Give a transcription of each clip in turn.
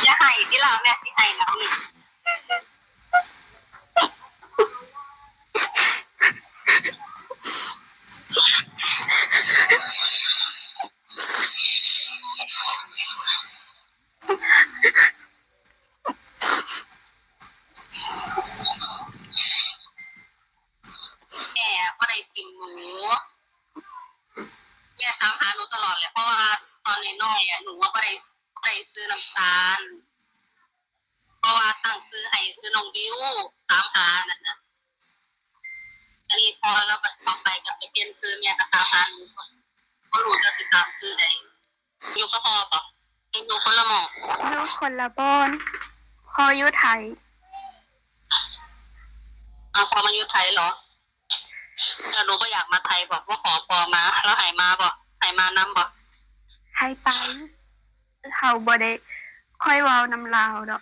ຢ່າໄຫ້ຕິລະ ແມ່ຊິໄຫ້ນຳນີ້. ແມ່ບໍ່ໄດ້ຖິ້ມໜູ ແມ່ຕາມຫາໜູຕະຫຼອດແຫຼະ ເພາະວ່າຕອນນ້ອຍໆ ອະ ໜູວ່າບໍ່ໄດ້ ບໍ່ໄດ້ຊື້ນ້ຳຕານ ເພາະວ່າຕັ້ງຊື່ໃຫ້ຊື່ນ້ອງວິວ ຕາມຫານັ້ນນະ. ອັນນີ້ພໍລາວກໍອອກໄປກໍໄປປ່ຽນຊື່ ແມ່ກໍຕາມຫາໜູ ບໍ່ຮູ້ຈັກຊິຕາມຊື່ໃດ. ຢູ່ກັບພໍ່ບໍ? ຢູ່ຄົນລະໝ່ອງ? ຢູ່ຄົນລະບ່ອນ. ພໍ່ຢູ່ໄທ. ອ້າວ ພໍ່ມາຢູ່ໄທເຫລອ? ແລ້ວໜູບໍ່ຢາກມາໄທບໍ? ບໍ່ຂໍພໍ່ມາ ລາວໃຫ້ມາບໍ? ໃຫ້ມານຳບໍ? ໃຫ້ໄປ. ເຮົາບໍ່ໄດ້ ຄ່ອຍເວົ້ານຳລາວດອກ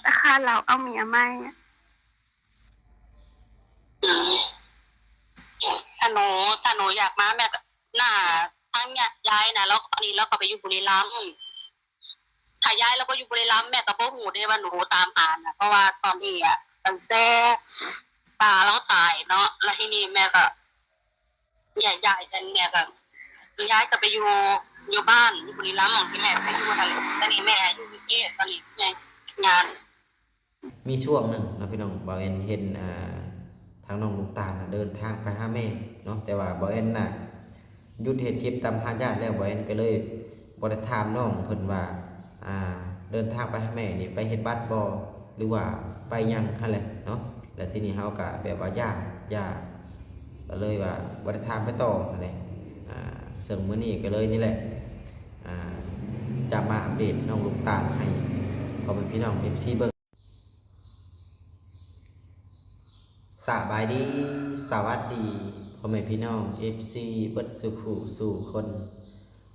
ແຕ່ຂ້າລາວເອົາເມຍໃໝ່. ອືມ ຖ້າໜູ ຖ້າໜູຢາກມາ ແມ່ກໍ ນ້າ ທາງຍາຍນະ ລາວ ຕອນນີ້ລາວກໍໄປຢູ່ບຸລີລຳ. ຖ້າຍາຍລາວບໍ່ຢູ່ບຸລີລຳ ແມ່ກໍບໍ່ຮູ້ເດ້ວ່າໜູຕາມຫານະ ເພາະວ່າຕອນນີ້ອະ ຕັ້ງແຕ່ປ້າລາວຕາຍເນາະ ແລ້ວທີນີ້ແມ່ກໍແຍກຍ້າຍກັນ ແມ່ກໍ ຍາຍກໍໄປຢູ່ ຢູ່ບ້ານ ຢູ່ບຸລີລຳ ໝ່ອງທີ່ແມ່ເຄີຍຢູ່ຫັ້ນແຫຼະ. ຕອນນີ້ແມ່ຢູ່ກຸງເທບ ຕອນນີ້ແມ່ເຮັດງານ. ມີຊ່ວງໜຶ່ງເນາະພີ່ນ້ອງ ບ່າວແອນເຫັນ ອ່າ ທາງນ້ອງລູກຕານນະເດີນທາງໄປຫາແມ່ເນາະ ແຕ່ວ່າບ່າວແອນນະຢຸດເຮັດຄລິບຕາມຫາຍາດແລ້ວ ບ່າວແອນກໍເລີຍບໍ່ໄດ້ຖາມນ້ອງເພິ່ນວ່າ ອ່າ ເດີນທາງໄປຫາແມ່ນີ້ໄປເຮັດບັດບໍ່ ຫຼືວ່າໄປຫຍັງຫັ້ນແຫຼະເນາະ. ແລ້ວທີນີ້ເຮົາກໍແບບວ່າຢ້ານ ຢ້ານ ກໍເລີຍວ່າບໍ່ໄດ້ຖາມໄປຕໍ່ຫັ້ນແຫຼະ. ອ່າ ເຊິ່ງມື້ນີ້ກໍເລີຍນີ້ແຫຼະ ອ່າ ຈະມາອັບເດດນ້ອງລູກຕານໃຫ້ພໍ່ແມ່ພີ່ນ້ອງເອັຟຊີເບິ່ງ. ສະບາຍດີ ສະຫວັດດີ ພໍ່ແມ່ພີ່ນ້ອງເອັຟຊີເບິດສູ່ຜູ້ສູ່ຄົນ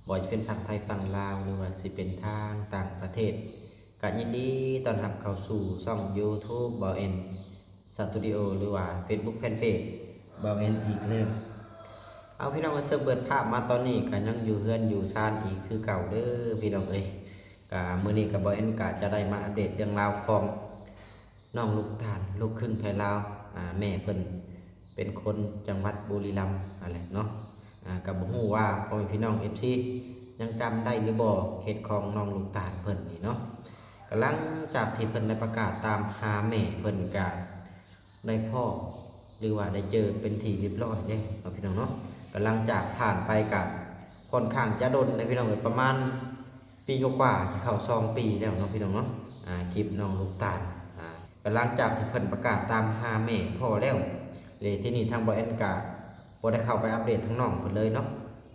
ບໍ່ວ່າຊິເປັນຝັ່ງໄທຝັ່ງລາວ ຫຼືວ່າຊິເປັນທາງຕ່າງປະເທດ ກະຍິນດີຕ້ອນຮັບເຂົ້າສູ່ຊ່ອງຢູທູບບ່າວແອນສະຕູດິໂອ ຫຼືວ່າເຟສບຸກແຟນເພຈບ່າວແອນອີກແລ້ວ. ເອົາ ພີ່ນ້ອງເອີຍ ເຊິ່ງເປີດພາບມາຕອນນີ້ກະຍັງຢູ່ເຮືອນຢູ່ຊານອີກຄືເກົ່າເດີພີ່ນ້ອງເອີຍ. ກະມື້ນີ້ກະບ່າວແອນກະຈະໄດ້ມາອັບເດດເລື່ອງລາວຂອງ ນ້ອງລູກຕານ ລູກຄຶ່ງໄທລາວ ອ່າ ແມ່ເພິ່ນເປັນຄົນຈັງຫວັດບຸລີລຳຫັ້ນແຫຼະເນາະ. ອ່າ ກໍບໍ່ຮູ້ວ່າພໍ່ແມ່ພີ່ນ້ອງເອັຟຊີຍັງຈຳໄດ້ຫຼືບໍ່ ເຂດຂອງນ້ອງລູກຕານເພິ່ນນີ້ເນາະ. ກໍຫຼັງຈາກທີ່ເພິ່ນໄດ້ປະກາດຕາມຫາແມ່ເພິ່ນ ກະໄດ້ພໍ້ ຫຼືວ່າໄດ້ເຈີເປັນທີ່ຮຽບຮ້ອຍແລ້ວເນາະ ພີ່ນ້ອງເນາະ. ກໍຫຼັງຈາກຜ່ານໄປກະຂ້ອນຂ້າງຈະດົນເດ້ພີ່ນ້ອງເອີຍ ປະມານ ປີກວ່າໆ ຊິເຂົ້າສອງປີແລ້ວເນາະ ພີ່ນ້ອງເນາະ. ອ່າ ຄລິບນ້ອງລູກຕານ ອ່າ ກໍຫຼັງຈາກທີ່ເພິ່ນປະກາດຕາມຫາແມ່ພໍ່ແລ້ວ ແລະ ທີນີ້ທາງບ່າວແອນກະບໍ່ໄດ້ເຂົ້າໄປອັບເດດທາງນ້ອງເພິ່ນເລີຍເນາະ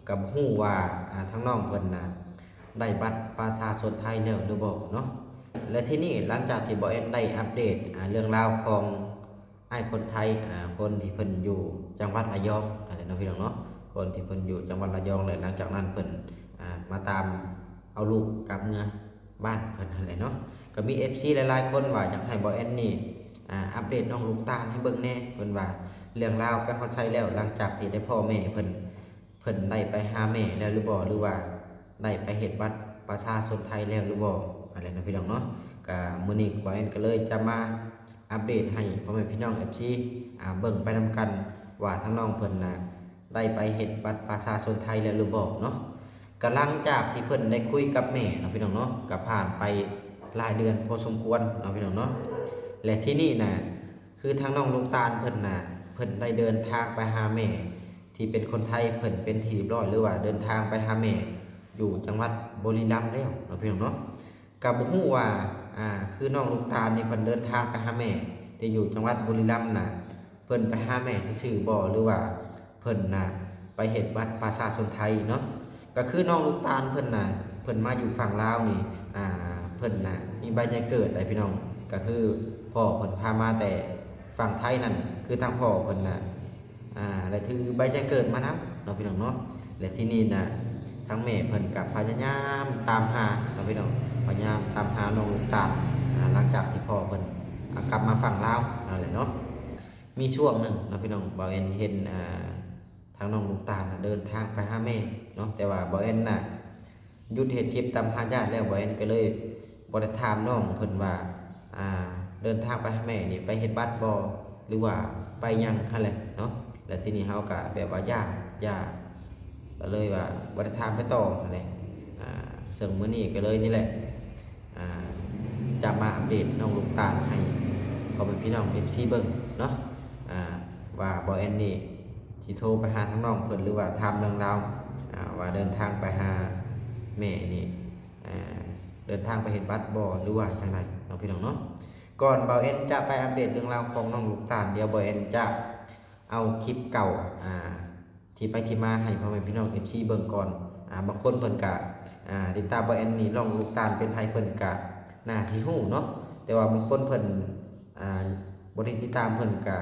ກໍບໍ່ຮູ້ວ່າ ອ່າ ທາງນ້ອງເພິ່ນນະໄດ້ບັດປະຊາຊົນໄທແລ້ວຫຼືບໍ່ເນາະ. ແລະ ທີນີ້ຫຼັງຈາກທີ່ບ່າວແອນໄດ້ອັບເດດ ອ່າ ເລື່ອງລາວຂອງ ອ້າຍຄົນໄທ ອ່າ ຄົນທີ່ເພິ່ນຢູ່ຈັງຫວັດລະຍອງຫັ້ນແຫຼະເນາະ ພີ່ນ້ອງເນາະ ຄົນທີ່ເພິ່ນຢູ່ຈັງຫວັດລະຍອງ ແລະ ຫຼັງຈາກນັ້ນເພິ່ນ ອ່າ ມາຕາມເອົາລູກກັບເມືອບ້ານເພິ່ນຫັ້ນແຫຼະເນາະ. ກໍມີເອັຟຊີຫຼາຍໆຄົນວ່າຢາກໃຫ້ບ່າວແອນນີ້ ອ່າ ອັບເດດນ້ອງລູກຕານໃຫ້ເບິ່ງແດ່ ເພິ່ນວ່າເລື່ອງລາວໄປຮອດໃສແລ້ວ ຫຼັງຈາກທີ່ໄດ້ພໍ່ແມ່ເພິ່ນ ເພິ່ນໄດ້ໄປຫາແມ່ແລ້ວຫຼືບໍ່ ຫຼືວ່າໄດ້ໄປເຮັດບັດປະຊາຊົນໄທແລ້ວຫຼືບໍ່ ຫັ້ນແຫຼະເນາະ ພີ່ນ້ອງເນາະ. ກະມື້ນີ້ບ່າວແອນກໍເລີຍຈະມາອັບເດດໃຫ້ພໍ່ແມ່ພີ່ນ້ອງເອັຟຊີ ອ່າ ເບິ່ງໄປນຳກັນວ່າທາງນ້ອງເພິ່ນນະໄດ້ໄປເຮັດບັດປະຊາຊົນໄທແລ້ວຫຼືບໍ່ເນາະ. ກະຫຼັງຈາກທີ່ເພິ່ນໄດ້ຄຸຍກັບແມ່ເນາະ ພີ່ນ້ອງເນາະ ກະຜ່ານໄປຫຼາຍເດືອນພໍສົມຄວນເນາະ ພີ່ນ້ອງເນາະ. ແລະ ທີນີ້ນະ ຄືທາງນ້ອງລູກຕານເພິ່ນນະ ເພິ່ນໄດ້ເດີນທາງໄປຫາແມ່ ທີ່ເປັນຄົນໄທ ເພິ່ນເປັນທີ່ຮຽບຮ້ອຍ ຫຼືວ່າເດີນທາງໄປຫາແມ່ຢູ່ຈັງຫວັດບຸລີລຳແລ້ວເນາະ ພີ່ນ້ອງເນາະ. ກໍບໍ່ຮູ້ວ່າ ອ່າ ຄືນ້ອງລູກຕານນີ້ເພິ່ນເດີນທາງໄປຫາແມ່ທີ່ຢູ່ຈັງຫວັດບຸລີລຳນະ ເພິ່ນໄປຫາແມ່ຊື່ໆບໍ່ ຫຼືວ່າເພິ່ນນະໄປເຮັດບັດປະຊາຊົນໄທເນາະ. ກໍຄືນ້ອງລູກຕານເພິ່ນນະ ເພິ່ນມາຢູ່ຝັ່ງລາວນີ້ ອ່າ ເພິ່ນນະມີໃບແຈ້ງເກີດໃດ໋ ພີ່ນ້ອງ ກໍຄືພໍ່ເພິ່ນພາມາແຕ່ຝັ່ງໄທນັ້ນ ຄືທາງພໍ່ເພິ່ນນະ ອ່າ ໄດ້ຖືໃບແຈ້ງເກີດມານຳເນາະ ພີ່ນ້ອງເນາະ. ແລະ ທີນີ້ນະ ທາງແມ່ເພິ່ນກໍພະຍາຍາມຕາມຫາເນາະ ພີ່ນ້ອງ ພະຍາຍາມຕາມຫານ້ອງລູກຕານ ອ່າ ຫຼັງຈາກທີ່ພໍ່ເພິ່ນ ອ່າ ກັບມາຝັ່ງລາວນັ້ນແຫຼະເນາະ. ມີຊ່ວງໜຶ່ງເນາະ ພີ່ນ້ອງ ບ່າວແອນເຫັນ ອ່າ ທາງນ້ອງລູກຕານນະເດີນທາງໄປຫາແມ່ເນາະ ແຕ່ວ່າບ່າວແອນນະ ຢຸດເຮັດຄລິບຕາມຫາຍາດແລ້ວ ບ່າວແອນກໍເລີຍບໍ່ໄດ້ຖາມນ້ອງເພິ່ນວ່າ ອ່າ ເດີນທາງໄປຫາແມ່ນີ້ໄປເຮັດບັດບໍ່ ຫຼືວ່າໄປຫຍັງຫັ້ນແຫຼະເນາະ. ແລ້ວທີນີ້ເຮົາກໍແບບວ່າຢ້ານ ຢ້ານ ກໍເລີຍວ່າບໍ່ໄດ້ຖາມໄປຕໍ່ຫັ້ນແຫຼະ. ອ່າ ເຊິ່ງມື້ນີ້ກໍເລີຍນີ້ແຫຼະ ອ່າ ຈະມາອັບເດດນ້ອງລູກຕານໃຫ້ພໍ່ແມ່ພີ່ນ້ອງເອັຟຊີເບິ່ງເນາະ ອ່າ ວ່າບ່າວແອນນີ້ຊິໂທໄປຫາທາງນ້ອງເພິ່ນ ຫຼືວ່າຖາມເລື່ອງລາວ ອ່າ ວ່າເດີນທາງໄປຫາແມ່ນີ້ ອ່າ ເດີນທາງໄປເຮັດບັດບໍ່ ຫຼືວ່າຈັ່ງໃດເນາະ ພີ່ນ້ອງເນາະ. ກ່ອນບ່າວແອນຈະໄປອັບເດດເລື່ອງລາວຂອງນ້ອງລູກຕານ ດຽວບ່າວແອນຈະ ເອົາຄລິບເກົ່າ ອ່າ ທີ່ໄປທີ່ມາໃຫ້ພໍ່ແມ່ພີ່ນ້ອງເອັຟຊີເບິ່ງກ່ອນ. ອ່າ ບາງຄົນເພິ່ນກະ ອ່າ ຕິດຕາມບ່າວແອນນີ້ ນ້ອງລູກຕານເປັນໃຜ ເພິ່ນກະໜ້າຊິຮູ້ເນາະ ແຕ່ວ່າບາງຄົນເພິ່ນ ອ່າ ບໍ່ໄດ້ຕິດຕາມ ເພິ່ນກະ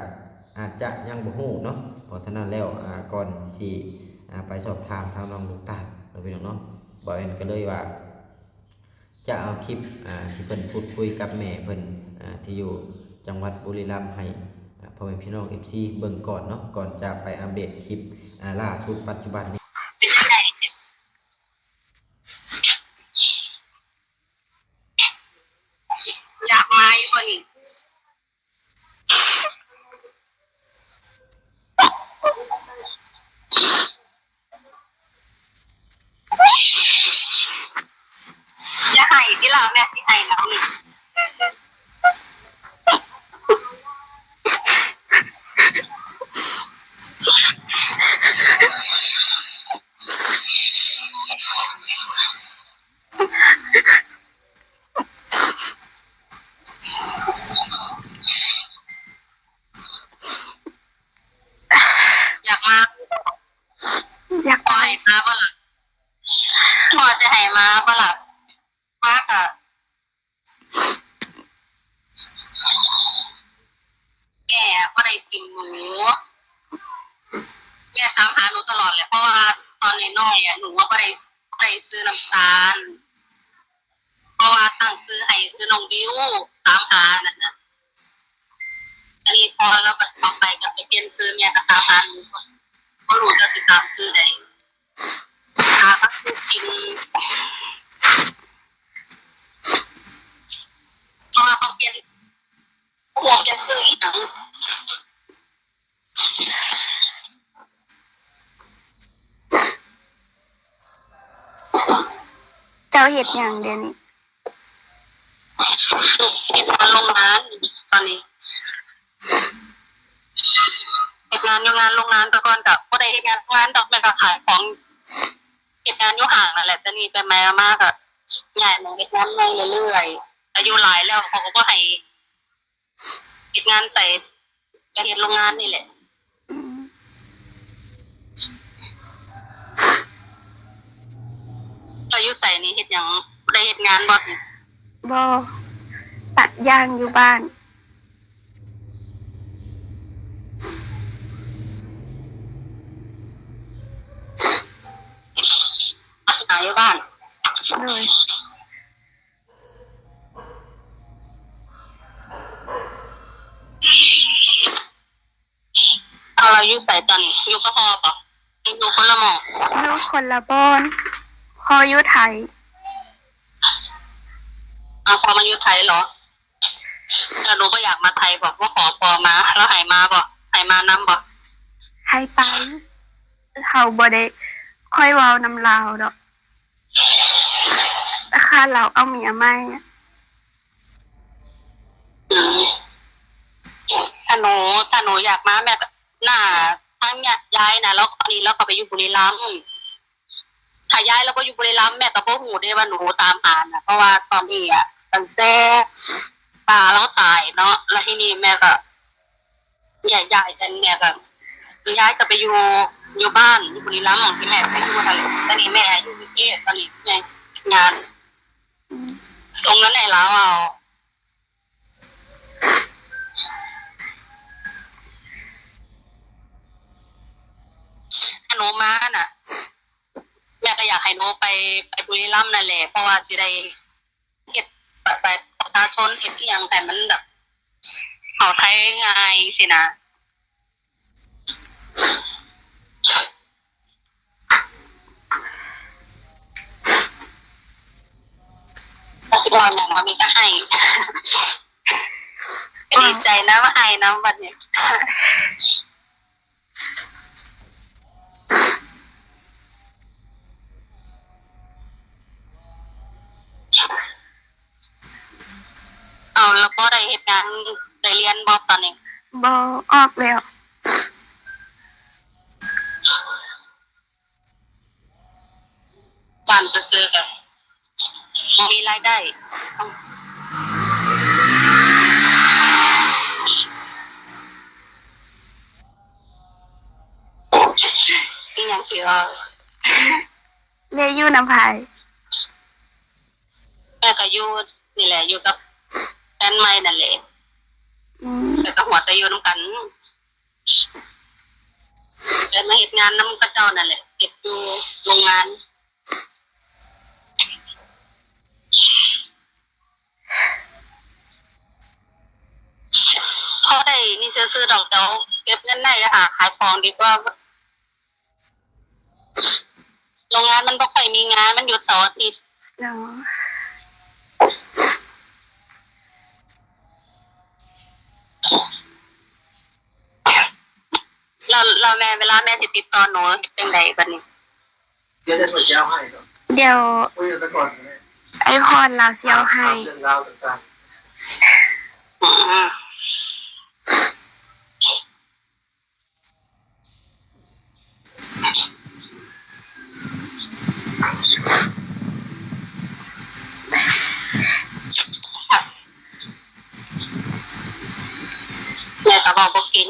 ອາດຈະຍັງບໍ່ຮູ້ເນາະ. ເພາະສະນັ້ນແລ້ວ ອ່າ ກ່ອນທີ່ ອ່າ ໄປສອບຖາມທາງນ້ອງລູກຕານເນາະ ພີ່ນ້ອງເນາະ ບ່າວແອນກໍເລີຍວ່າ ຈະເອົາຄລິບ ອ່າ ທີ່ເພິ່ນພູດຄຸຍກັບແມ່ເພິ່ນ ອ່າ ທີ່ຢູ່ຈັງຫວັດບຸຣີລຳ ໃຫ້ ອ່າ ພໍ່ແມ່ພີ່ນ້ອງເອັຟຊີເບິ່ງກ່ອນເນາະ ກ່ອນຈະໄປອັບເດດຄລິບ ອ່າ ລ່າສຸດປັດຈຸບັນນີ້. ເປັນຈັ່ງໃດ? ຢາກມາຢູ່ບໍ່ນີ້? ຢ່າໄຫ້ຕິລະ ແມ່ຊິໄຫ້ນຳ. ຢາກມາ ຢາກ ພໍ່ໃຫ້ມາບໍ່ລະ? ພໍ່ຈະໃຫ້ມາບໍ່ລະ? ມາກະ ແມ່ບໍ່ໄດ້ຖິ້ມໜູ ແມ່ຕາມຫາໜູຕະຫຼອດແຫຼະ ເພາະວ່າຕອນນ້ອຍໆ ໜູບໍ່ໄດ້ ບໍ່ໄດ້ຊື່ນ້ຳຕານ ເພາະວ່າຕັ້ງຊື່ໃຫ້ຊື່ນ້ອງບິວ ຕາມຫານັ້ນນະ. ອັນນີ້ພໍລາວກໍອອກໄປກໍໄປປ່ຽນຊື່ ແມ່ກໍຕາມຫາໜູ ບໍ່ຮູ້ຈັກຊິຕາມຊື່ໃດ ຫາກັບຢູ່ກິນ ເພາະວ່າເຂົາປ່ຽນ ບໍ່ຮູ້ປ່ຽນຊື່ອີ່ຫຍັງ. ເຈົ້າເຮັດຫຍັງດຽວນີ້? ເຮັດງານໂຮງງານຕອນນີ້ ເຮັດງານຢູ່ງານໂຮງງານ ແຕ່ກ່ອນກະບໍ່ໄດ້ເຮັດງານໂຮງງານດອກ ແມ່ກະຂາຍຂອງ ເຮັດງານຢູ່ຫ້າງນັ້ນແຫຼະ ແຕ່ນີ້ໄປໄໝມາກະຍ້າຍໝ່ອງເຮັດງານໃໝ່ເລື້ອຍໆ ອາຍຸຫຼາຍແລ້ວ ເຂົາກໍບໍ່ໃຫ້ ເຮັດງານໃສ ກະເຮັດໂຮງງານນີ້ແຫຼະ. ອືມ ເຈົ້າຢູ່ໃສນີ້ ເຮັດຫຍັງ ບໍ່ໄດ້ເຮັດງານບໍ່? ບໍ່ ຕັດຢາງຢູ່ບ້ານ. ຕັດຢາງຢູ່ບ້ານ ໂດຍ. ເອົາ ລາວຢູ່ໃສຕອນນີ້? ຢູ່ກັບພໍ່ບໍ່ ຫຼືຢູ່ຄົນລະໝ່ອງ? ຢູ່ຄົນລະບ່ອນ ພໍ່ຢູ່ໄທ. ເອົາ ພໍ່ມາຢູ່ໄທເຫລອ? ແລ້ວໜູບໍ່ຢາກມາໄທບໍ່? ບໍ່ຂໍພໍ່ມາ ລາວໃຫ້ມາບໍ່? ໃຫ້ມານຳບໍ່? ໃຫ້ໄປ ເຮົາບໍ່ໄດ້ຄ່ອຍເວົ້ານຳລາວດອກ. ແຕ່ຂ້າລາວເອົາເມຍໃໝ່. ອືມ ຖ້າໜູ ຖ້າໜູຢາກມາ ແມ່ກໍ ໜ້າ ທາງຍາຍນະ ລາວ ຕອນນີ້ລາວກໍໄປຢູ່ບຸຣີລຳ. ຖ້າຍາຍລາວບໍ່ຢູ່ບຸຣີລຳ ແມ່ກໍບໍ່ຮູ້ເດ້ວ່າໜູຕາມຫານະ ເພາະວ່າຕອນນີ້ອະ ຕັ້ງແຕ່ປ້າລາວຕາຍເນາະ ແລ້ວທີນີ້ແມ່ກໍ ແຍກຍ້າຍກັນ ແມ່ກໍ ຍາຍກໍໄປຢູ່ ຢູ່ບ້ານ ຢູ່ບຸຣີລຳ ໝ່ອງທີ່ແມ່ເຄີຍຢູ່ຫັ້ນແຫຼະ. ແຕ່ນີ້ແມ່ຢູ່ກຸງເທບ ຕອນນີ້ແມ່ເຮັດງານ ອືມ ສົ່ງເງິນໃຫ້ລາວເອົາ. ຖ້າໜູມານະ ແມ່ກໍຢາກໃຫ້ໜູໄປ ໄປບຸຣີລຳນັ້ນແຫຼະ ເພາະວ່າຊິໄດ້ ເຮັດບັດປະຊາຊົນ ເຮັດອີ່ຫຍັງໃຫ້ມັນແບບເຂົ້າໄທງ່າຍຊີ້ນະ. ຊິເວົ້າຫຍັງ ວ່າມີແຕ່ໄຫ້ ກໍດີໃຈນຳ ໄຫ້ນຳບັດນີ້. ເອົາ ແລ້ວບໍ່ໄດ້ເຮັດງານ ໄດ້ຮຽນບໍ່ຕອນນີ້? ບໍ່ ອອກແລ້ວ. ບ້ານຊື່ໆ ກໍບໍ່ມີລາຍໄດ້. ອີ່ຫຍັງຊິເວົ້າ? ແມ່ຢູ່ນຳໃຜ? ແມ່ກໍຢູ່ນີ້ແຫຼະ ຢູ່ກັບແຟນໃໝ່ນັ້ນແຫຼະ. ອືມ ແຕ່ກໍຫົວແຕ່ຢູ່ນຳກັນ. ແຕ່ມາເຮັດງານນຳເຂົາເຈົ້ານັ້ນແຫຼະ ເຮັດຢູ່ໂຮງງານ. ພໍໄດ້ນີ້ຊື່ໆ ດອກ. ເຈົ້າເກັບເງິນໄດ້ ຫາຂາຍຂອງດີກວ່າ. ໂຮງງານມັນບໍ່ຄ່ອຍມີງານ ມັນຢຸດເສົາອາທິດ. ອໍ. ແລ້ວ ແລ້ວແມ່ ເວລາແມ່ຊິຕິດຕໍ່ໜູເຮັດຈັ່ງໃດບັດນີ້? ດຽວ ດຽວອ້າຍພອນລາວຊິເອົາໃຫ້. ອືມ. ແມ່ກໍເວົ້າບໍ່ເກັ່ງ.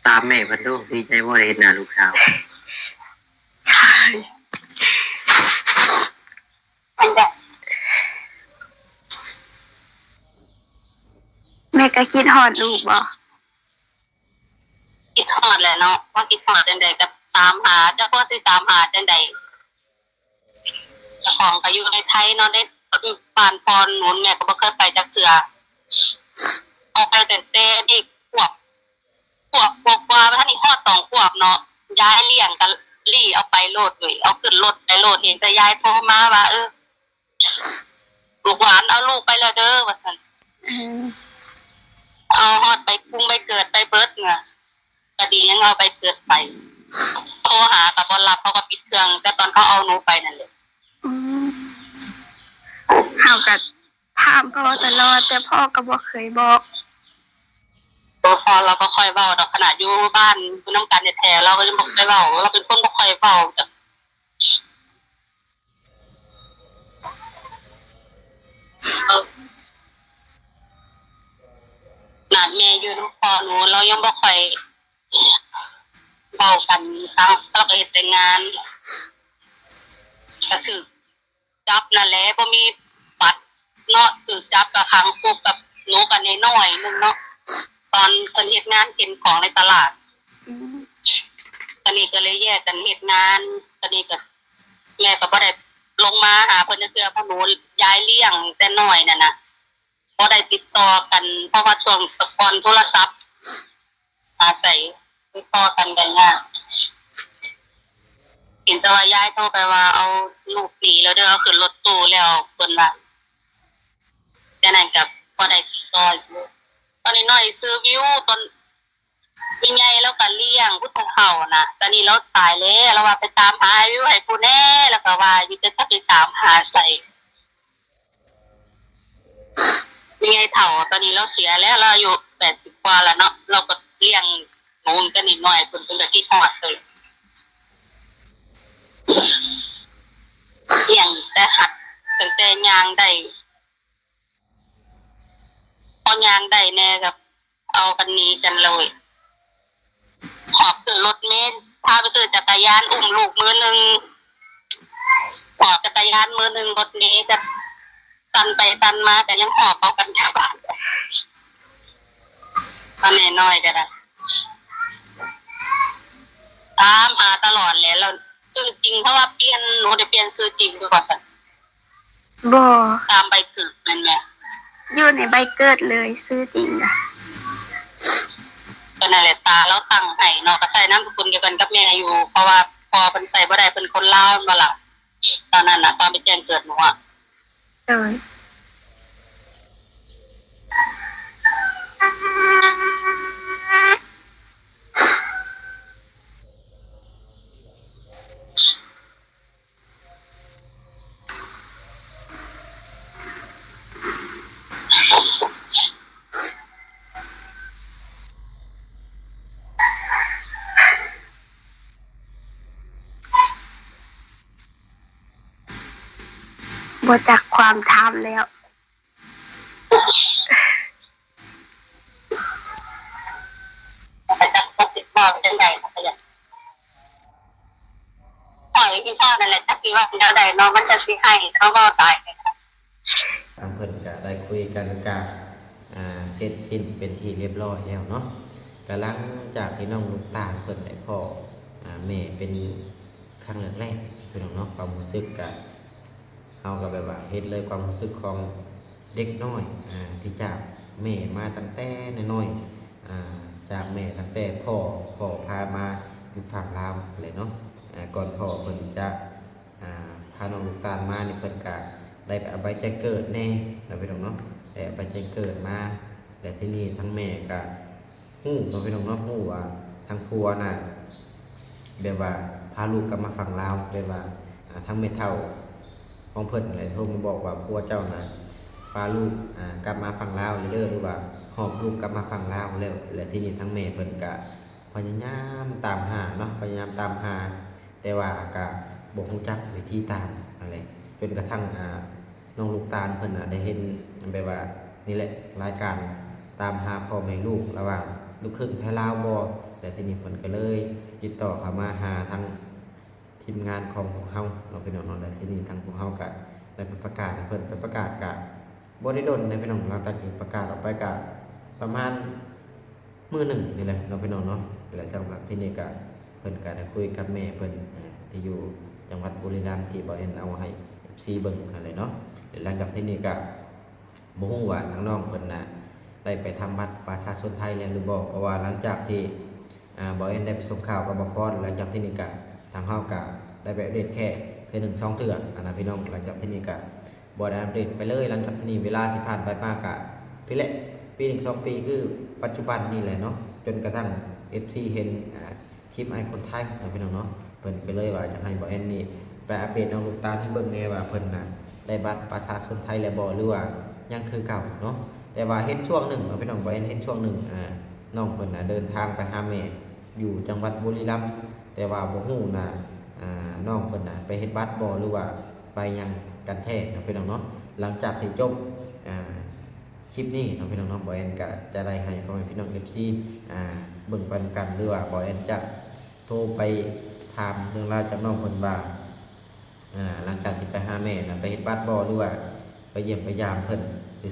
ຖາມແມ່ເພິ່ນດູ ດີໃຈບໍ່ໄດ້ເຫັນໜ້າລູກສາວ? ແມ່ກໍຄິດຮອດລູກບໍ່? ຄິດຮອດແຫຼະເນາະ ວ່າຄິດຮອດຈັ່ງໃດກໍຕາມຫາ ຈັກວ່າຊິຕາມຫາຈັ່ງໃດ. ເຈົ້າຂອງກໍຢູ່ໃນໄທເນາະ ໃນບ້ານພໍ່ໜູນ ແມ່ກໍບໍ່ເຄີຍໄປຈັກເທື່ອ. ອອກໄປຕັ້ງແຕ່ເດັກຂວບ ຂວບກວ່າໆ ບໍ່ທັນໄດ້ຮອດສອງຂວບເນາະ ຍາຍລ້ຽງກໍລີ້ເອົາໄປໂລດເວີຍ ເອົາຂຶ້ນລົດໄປໂລດ. ເຫັນແຕ່ຍາຍໂທມາວ່າ ເອີ ລູກຫຼານເອົາລູກໄປແລ້ວເດີ ວ່າຊັ້ນ. ເອີ ເອົາຮອດໃບກຸງໃບເກີດໄປເບິດນະ. ກໍດີຍັງເອົາໃບເກີດໄປ. ໂທຫາກໍບໍ່ຮັບ ເຂົາກໍປິດເຄື່ອງ ແຕ່ຕອນເຂົາເອົາໜູໄປນັ້ນແຫຼະ. ອືມ ເຮົາກໍຖາມພໍ່ຕະຫຼອດ ແຕ່ພໍ່ກໍບໍ່ເຄີຍບອກ. ໂຕພໍ່ລາວບໍ່ຄ່ອຍເວົ້າດອກ ຂະໜາດຢູ່ບ້ານ ຢູ່ນຳກັນແທ້ໆ ລາວກໍຍັງບໍ່ຄ່ອຍເວົ້າ. ລາວເປັນຄົນບໍ່ຄ່ອຍເວົ້າ. ຂະໜາດແມ່ຢູ່ນຳພໍ່ໜູ ລາວຍັງບໍ່ຄ່ອຍເວົ້າກັນ. ລາວກໍເຮັດແຕ່ງານ ກໍຖືກຈັບນັ້ນແຫຼະ ບໍ່ມີບັດເນາະ. ຖືກຈັບກໍຂັງຄຸກກັບໜູກັນນ້ອຍໆໜຶ່ງເນາະ ຕອນເພິ່ນເຮັດງານເຂັນຂອງໃນຕະຫຼາດ. ອືມ ຕອນນີ້ກໍເລີຍແຍກກັນເຮັດງານ. ຕອນນີ້ກໍ ແມ່ກໍບໍ່ໄດ້ລົງມາຫາເພິ່ນຈັກເທື່ອ ເພາະໜູຍາຍລ້ຽງແຕ່ນ້ອຍນັ້ນນະ ບໍ່ໄດ້ຕິດຕໍ່ກັນ ເພາະວ່າຊ່ວງແຕ່ກ່ອນໂທລະສັບຫາໃສ ຕິດຕໍ່ກັນກໍຍາກ. ເຫັນແຕ່ວ່າຍາຍໂທໄປວ່າ ເອົາລູກໜີແລ້ວເດີ ເອົາຂຶ້ນລົດຕູ້ແລ້ວ ເພິ່ນວ່າ. ແຕ່ນັ້ນກໍບໍ່ໄດ້ຕິດຕໍ່ອີກເລີຍ. ຕອນນ້ອຍໆຊື່ວິວ ຕອນ ແມ່ໃຫຍ່ລາວກໍລ້ຽງຜູ້ເຖົ້ານະ. ຕອນນີ້ລາວຕາຍແລ້ວ ລາວວ່າ ໄປຕາມຫາອ້າຍວິວໃຫ້ກູແດ່ ລາວກໍວ່າຢູ່ ແຕ່ຈັກຊິຕາມຫາໃສ. ແມ່ໃຫຍ່ເຖົ້າ ຕອນນີ້ລາວເສຍແລ້ວ ລາວອາຍຸແປດສິບກວ່າແລ້ວເນາະ. ລາວກໍລ້ຽງໜູຕັ້ງແຕ່ນ້ອຍໆ ເພິ່ນ ເພິ່ນກໍຄິດຮອດເລີຍ. ລ້ຽງແຕ່ຫັດ ຕັ້ງແຕ່ຍ່າງໄດ້ ພໍຍ່າງໄດ້ແດ່ກໍເອົາກັນໜີກັນເລີຍ. ຫອບຂຶ້ນລົດເມ ພາໄປຊື້ຈັກກະຍານ ອຸ້ມລູກມືໜຶ່ງ ຫອບຈັກກະຍານມືໜຶ່ງ ລົດເມກໍສັ່ນໄປສັ່ນມາ ກໍຍັງຫອບເອົາກັນກັບບ້ານ. ຕອນນ້ອຍໆກໍໄດ້. ຕາມຫາຕະຫຼອດແຫຼະ ແລ້ວຊື່ຈິງ ເຂົາວ່າປ່ຽນ ໜູໄດ້ປ່ຽນຊື່ຈິງບໍ່ຊັ້ນ? ບໍ່ ຕາມໃບເກີດແມ່ນບໍ່? ຢູ່ໃນໃບເກີດເລີຍ ຊື່ຈິງນະ. ກໍນັ້ນແຫຼະ ຕາລາວຕັ້ງໃຫ້ເນາະ ກໍໃສ່ນາມສະກຸນດຽວກັນກັບແມ່ຢູ່ ເພາະວ່າພໍ່ເພິ່ນໃສ່ບໍ່ໄດ້ ເພິ່ນຄົນລາວແມ່ນບໍ່ລະ ຕອນນັ້ນນະ ຕອນໄປແຈ້ງເກີດໜູອະ. ໂດຍ. ບໍ່ຈັກຄວາມຖາມແລ້ວ. ຂ້ອຍຄືກັນນັ້ນແຫຼະ ຈັກຊິເວົ້າແນວໃດເນາະ ມັນຈັກຊິໃຫ້ເຂົາເວົ້າຕາຍ. ທາງເພິ່ນກະໄດ້ຄຸຍກັນກະ ອ່າ ເສັດສິ້ນເປັນທີ່ລຽບຮ້ອຍແລ້ວເນາະ. ກະຫຼັງຈາກທີ່ນ້ອງລູກຕານເພິ່ນໄດ້ພໍ້ ອ່າ ແມ່ເປັນຄັ້ງແລກໆ ພີ່ນ້ອງເນາະ ຄວາມຮູ້ສຶກກະ ເຮົາກໍແບບວ່າເຫັນເລີຍຄວາມຮູ້ສຶກຂອງເດັກນ້ອຍ ອ່າ ທີ່ຈາກແມ່ມາຕັ້ງແຕ່ນ້ອຍໆ ອ່າ ຈາກແມ່ຕັ້ງແຕ່ພໍ່ ພໍ່ພາມາຢູ່ຝັ່ງລາວແຫຼະເນາະ. ອ່າ ກ່ອນພໍ່ເພິ່ນຈະ ອ່າ ພານ້ອງລູກຕານມານີ້ ເພິ່ນກະໄດ້ໄປເອົາໃບແຈ້ງເກີດແດ່ເນາະ ພີ່ນ້ອງເນາະ ໄດ້ເອົາໃບແຈ້ງເກີດມາ ແລ້ວທີນີ້ທາງແມ່ກະ ຮູ້ເນາະ ພີ່ນ້ອງເນາະ ຮູ້ວ່າທາງຜົວນະ ແບບວ່າພາລູກກັບມາຝັ່ງລາວ ແບບວ່າ ອ່າ ທາງແມ່ເຖົ້າຂອງເພິ່ນແຫຼະໂທມາບອກວ່າ ຜົວເຈົ້ານະພາລູກ ອ່າ ກັບມາຝັ່ງລາວເດີ ຫຼືວ່າຫອບລູກກັບມາຝັ່ງລາວແລ້ວ. ແລ້ວທີນີ້ທາງແມ່ເພິ່ນກະພະຍາຍາມຕາມຫາເນາະ ພະຍາຍາມຕາມຫາ ແຕ່ວ່າກະບໍ່ຮູ້ຈັກວິທີຕາມຫັ້ນແຫຼະ ຈົນກະທັ້ງ ອ່າ ນ້ອງລູກຕານເພິ່ນນະໄດ້ເຫັນ ແບບວ່ານີ້ແຫຼະ ລາຍການຕາມຫາພໍ່ແມ່ລູກລະຫວ່າງລູກຄຶ່ງໄທລາວບໍ່ ແລ້ວທີນີ້ເພິ່ນກະເລີຍຕິດຕໍ່ເຂົ້າມາຫາທາງທີມງານຂອງພວກເຮົາເນາະ ພີ່ນ້ອງເນາະ. ແລ້ວທີນີ້ທາງພວກເຮົາກະໄດ້ໄປປະກາດໃຫ້ເພິ່ນ ໄປປະກາດກະບໍ່ໄດ້ດົນເດ້ພີ່ນ້ອງ ຫຼັງຈາກທີ່ປະກາດອອກໄປກະປະມານ ມື້ໜຶ່ງນີ້ແຫຼະເນາະ ພີ່ນ້ອງເນາະ. ແລະ ສຳລັບທີ່ນີ້ກະ ເພິ່ນກະໄດ້ຄຸຍກັບແມ່ເພິ່ນ ເອີ ທີ່ຢູ່ຈັງຫວັດບຸຣີລຳ ທີ່ບ່າວແອນເອົາໃຫ້ເອັຟຊີເບິ່ງຫັ້ນແຫຼະເນາະ. ແລະ ຫຼັງຈາກທີ່ນີ້ກະບໍ່ຮູ້ວ່າທາງນ້ອງເພິ່ນນະໄດ້ໄປທຳບັດປະຊາຊົນໄທແລ້ວຫຼືບໍ່ ເພາະວ່າຫຼັງຈາກທີ່ ອ່າ ບ່າວແອນໄດ້ໄປສົ່ງຂ່າວກັບບ່າວພອນ ຫຼັງຈາກທີ່ນີ້ກະ ທາງເຮົາກະໄດ້ໄປອັບເດດແຄ່ເທື່ອໜຶ່ງສອງເທື່ອຫັ້ນນະ ພີ່ນ້ອງ. ຫຼັງຈາກທີ່ນີ້ກະບໍ່ໄດ້ອັບເດດໄປເລີຍ ຫຼັງຈາກທີ່ນີ້ເວລາທີ່ຜ່ານໄປມາກະ ພີ້ແຫຼະ ປີໜຶ່ງສອງປີ ຄືປັດຈຸບັນນີ້ແຫຼະເນາະ ຈົນກະທັ່ງເອັຟຊີເຫັນ ອ່າ ຄລິບອ້າຍຄົນໄທເນາະ ພີ່ນ້ອງເນາະ ເພິ່ນກະເລີຍວ່າຈະໃຫ້ບ່າວແອນນີ້ໄປອັບເດດນ້ອງລູກຕານໃຫ້ເບິ່ງແດ່ວ່າເພິ່ນນະໄດ້ບັດປະຊາຊົນໄທແລ້ວບໍ່ ຫຼືວ່າຍັງຄືເກົ່າເນາະ. ແຕ່ວ່າເຫັນຊ່ວງໜຶ່ງເນາະ ພີ່ນ້ອງ ບ່າວແອນເຫັນຊ່ວງໜຶ່ງ ອ່າ ນ້ອງເພິ່ນນະເດີນທາງໄປຫາແມ່ ຢູ່ຈັງຫວັດບຸຣີລຳ ແຕ່ວ່າບໍ່ຮູ້ນະ ອ່າ ນ້ອງເພິ່ນນະໄປເຮັດບັດບໍ່ ຫຼືວ່າໄປຫຍັງກັນແທ້ເນາະ ພີ່ນ້ອງເນາະ. ຫຼັງຈາກທີ່ຈົບ ອ່າ ຄລິບນີ້ເນາະ ພີ່ນ້ອງເນາະ ບ່າວແອນກະຈະໄດ້ໃຫ້ພໍ່ແມ່ພີ່ນ້ອງເອັຟຊີ ອ່າ ເບິ່ງໄປນຳກັນ ຫຼືວ່າບ່າວແອນຈະໂທໄປຖາມເລື່ອງລາວຈາກນ້ອງເພິ່ນວ່າ ອ່າ ຫຼັງຈາກທີ່ໄປຫາແມ່ນະ ໄປເຮັດບັດບໍ່ ຫຼືວ່າໄປຢ້ຽມໄປຢາມເພິ່ນ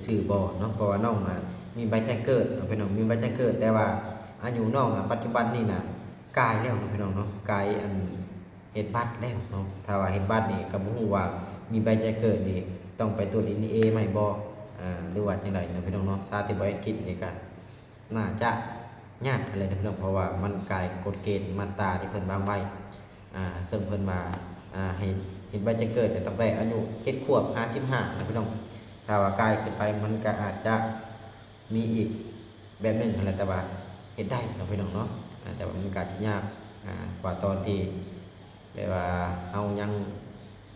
ຊື່ໆບໍ່ເນາະ. ເພາະວ່ານ້ອງນະມີໃບແຈ້ງເກີດເນາະ ພີ່ນ້ອງ ມີໃບແຈ້ງເກີດ ແຕ່ວ່າອາຍຸນ້ອງນະ ປັດຈຸບັນນີ້ນະກາຍແລ້ວເນາະ ພີ່ນ້ອງເນາະ ກາຍອັນເຮັດບັດແລ້ວເນາະ. ຖ້າວ່າເຮັດບັດນີ້ກະບໍ່ຮູ້ວ່າມີໃບແຈ້ງເກີດນີ້ຕ້ອງໄປຕົວະດີເອັນເອໃໝ່ບໍ່ ອ່າ ຫຼືວ່າຈັ່ງໃດເນາະ ພີ່ນ້ອງເນາະ. ຊາວທີ່ບໍ່ເຮັດກິດນີ້ກະ ໜ້າຈະຍາກຫັ້ນແຫຼະເນາະ ພີ່ນ້ອງ ເພາະວ່າມັນກາຍກົດເກນມາດຕາທີ່ເພິ່ນວາງໄວ້ ອ່າ ເຊິ່ງເພິ່ນວ່າ ອ່າ ໃຫ້ເຮັດໃບແຈ້ງເກີດຕັ້ງແຕ່ອາຍຸເຈັດຂວບຫາສິບຫ້າເນາະ ພີ່ນ້ອງ. ຖ້າວ່າກາຍຂຶ້ນໄປມັນກະອາດຈະມີອີກແບບໜຶ່ງຫັ້ນແຫຼະ ແຕ່ວ່າເຮັດໄດ້ເນາະ ພີ່ນ້ອງເນາະ ອ່າ ແຕ່ວ່າມັນກະອາດຈະຍາກ ອ່າ ກວ່າຕອນທີ່ ແບບວ່າເຮົາຍັງ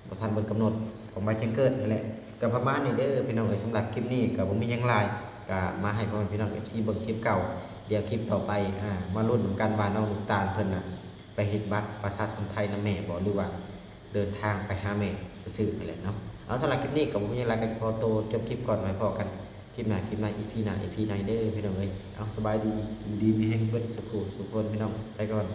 ບໍ່ທັນເບິດກຳນົດຂອງໃບແຈ້ງເກີດຫັ້ນແຫຼະ. ກະປະມານນີ້ເດີພີ່ນ້ອງເອີຍ ສຳລັບຄລິບນີ້ກະບໍ່ມີຫຍັງຫຼາຍ ກະມາໃຫ້ພໍ່ແມ່ພີ່ນ້ອງເອັຟຊີເບິ່ງຄລິບເກົ່າ. ດຽວຄລິບຕໍ່ໄປ ອ່າ ມາລຸ້ນນຳກັນວ່ານ້ອງລູກຕານເພິ່ນນະໄປເຮັດບັດປະຊາຊົນໄທນຳແມ່ບໍ່ ຫຼືວ່າເດີນທາງໄປຫາແມ່ຊື່ໆຫັ້ນແຫຼະເນາະ. ເອົາ ສຳລັບຄລິບນີ້ກະບໍ່ມີຫຍັງຫຼາຍ ກະຂໍໂຕຈົບຄລິບກ່ອນ ໄວ້ພໍ້ກັນຄລິບໜ້າ ຄລິບໃນ ອີພີໜ້າ ອີພີໃນເດີພີ່ນ້ອງເອີຍ. ເອົາ ສະບາຍດີ ຢູ່ດີມີແຮງເບິດສູ່ຜູ້ສູ່ຄົນ ພີ່ນ້ອງ ໄປກ່ອນ.